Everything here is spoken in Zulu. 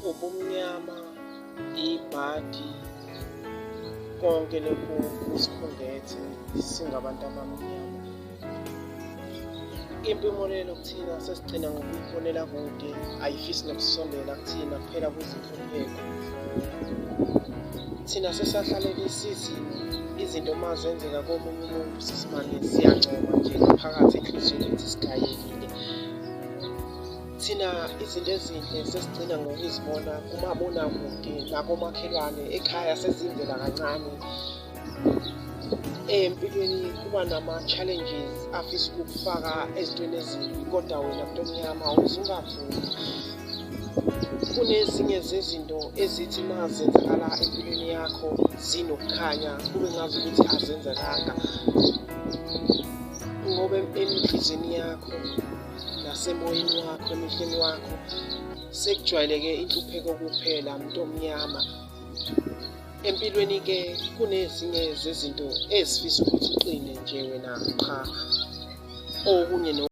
Ubumnyama, ibhadi, konke lokhu kusikhungethe singabantu abamnyama. Impumelelo kuthina sesigcina ngokuyibonela kude, ayifisi nokusondela kuthina kuphela kuzinhlupheko. Thina sesahlalele sithi izinto uma zenzeka komunye umuntu sesimane siyancoma nje ngaphakathi enhliziyweni ukuthi sigayekile. Thina izinto ezinhle sesigcina ngokuzibona kumabonakude nakomakhelwane, ekhaya seziyimvela kancane. Empilweni kuba nama-challenges afisa ukukufaka ezintweni ezimbi kodwa wena muntu omnyama uze ungavumi. Kunezinye zezinto ezithi uma zenzakala empilweni yakho zinokukhanya kube ngazukuthi azenzekanga ngoba enhliziyweni yakho nasemoyeni wakho emehlweni wakho sekujwayeleke inhlupheko kuphela muntu omnyama. Empilweni-ke kunezinye zezinto ezifisa ukuthi uqine nje wena qha, okunye.